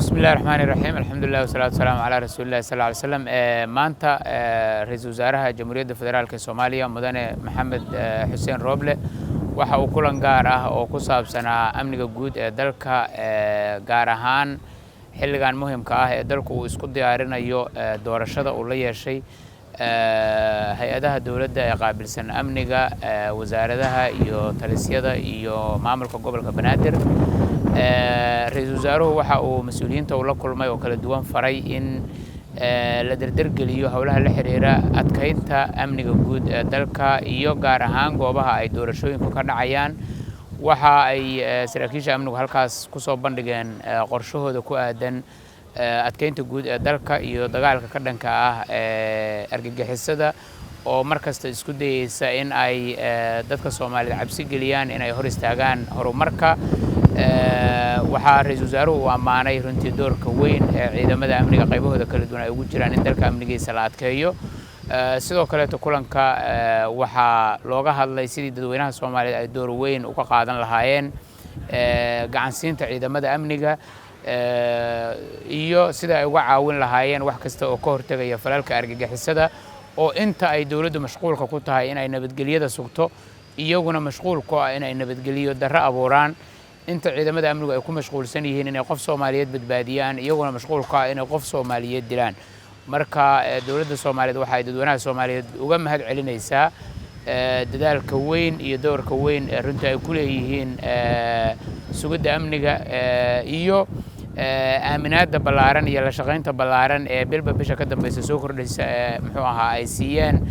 Bismi Illahi Raxmaani Raxiim. Alxamdulilah wasalaatu wasalaamu calaa rasuulillahi sal ly slam. Maanta Ra-iisul Wasaaraha Jamhuuriyadda Federaalka Soomaaliya, Mudane Maxamed Xuseen Rooble, waxa uu kulan gaar ah oo ku saabsanaa amniga guud ee dalka, gaar ahaan xilligan muhimka ah ee dalku uu isku diyaarinayo doorashada, uu la yeeshay hay-adaha dowladda ee qaabilsan amniga, wasaaradaha iyo talisyada iyo maamulka gobolka Banaadir. Ra-iisul wasaaruhu waxa uu mas-uuliyiinta uu la kulmay oo kala duwan faray in la derdergeliyo howlaha la xiriira adkeynta amniga guud ee dalka iyo gaar ahaan goobaha ay doorashooyinku ka dhacayaan. Waxa ay saraakiisha amnigu halkaas kusoo bandhigeen qorshahooda ku aadan adkeynta guud ee dalka iyo dagaalka ka dhanka ah argagixisada, oo mar kasta isku dayeysa in ay dadka Soomaaliyed cabsi geliyaan, in ay hor istaagaan horumarka. Waxaa Ra-iisul wasaaruhu uu ammaanay runtii doorka weyn ee ciidamada amniga qaybahooda kala duwan ay ugu jiraan in dalka amnigiisa la adkeeyo. Sidoo kaleeto kulanka waxaa looga hadlay sidii dadweynaha Soomaaliyeed ay door weyn uga qaadan lahaayeen gacansiinta ciidamada amniga iyo sida ay uga caawin lahaayeen wax kasta oo ka hortegaya falalka argagixisada, oo inta ay dowladdu mashquulka ku tahay in ay nabadgelyada sugto, iyaguna mashquul ku ah in ay nabadgelyo darro abuuraan. Inta ciidamada amnigu ay ku mashquulsan yihiin inay qof Soomaaliyeed badbaadiyaan, iyaguna mashquul ku ah inay qof Soomaaliyeed dilaan. Marka dowladda Soomaaliyeed waxa ay dadweynaha Soomaaliyeed uga mahad celinaysaa dadaalka weyn iyo doorka weyn ee runtii ay ku leeyihiin sugidda amniga iyo aaminaadda ballaaran iyo la shaqaynta ballaaran ee bilba bisha ka dambeysa soo kordhaysa ee muxuu ahaa ay siiyeen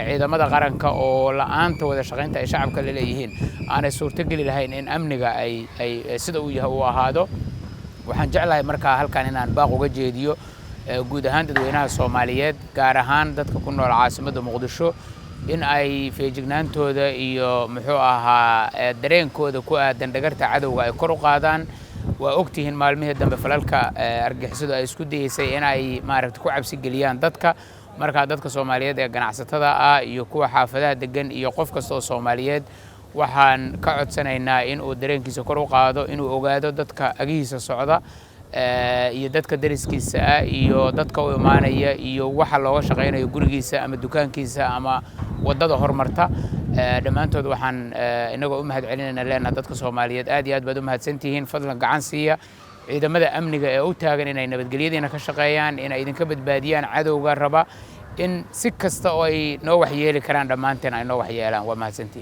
ciidamada qaranka, oo la-aanta wada shaqaynta ay shacabka la leeyihiin aanay suurtogeli lahayn in amniga ay sida uu yahay uu ahaado. Waxaan jeclahay markaa halkan inaan baaq uga jeediyo guud ahaan dadweynaha Soomaaliyeed, gaar ahaan dadka ku nool caasimadda Muqdisho, in ay feejignaantooda iyo muxuu ahaa dareenkooda ku aadan dhagarta cadowga ay kor u qaadaan. Waa ogtihiin maalmihii dambe falalka argagixisadu ay isku dayeysay in ay maaragta ku cabsi geliyaan dadka. Markaa dadka Soomaaliyeed ee ganacsatada ah iyo kuwa xaafadaha degan iyo qof kasta oo Soomaaliyeed waxaan ka codsanaynaa in uu dareenkiisa kor u qaado, inuu ogaado dadka agihiisa socda iyo dadka dariskiisa ah iyo dadka u imaanaya iyo waxa looga shaqaynayo gurigiisa ama dukaankiisa ama waddada hormarta. Dhammaantood waxaan inagoo u mahad celinayna leenaha dadka Soomaaliyeed, aad iyo aad baad u mahadsantihiin. Fadlan gacan siiya ciidamada amniga ee u taagan inay nabadgelyadiina ka shaqeeyaan, inay idinka badbaadiyaan cadowga raba in si kasta oo ay noo waxyeeli karaan dhammaanteen ay noo waxyeelaan. Waa mahadsantihiin.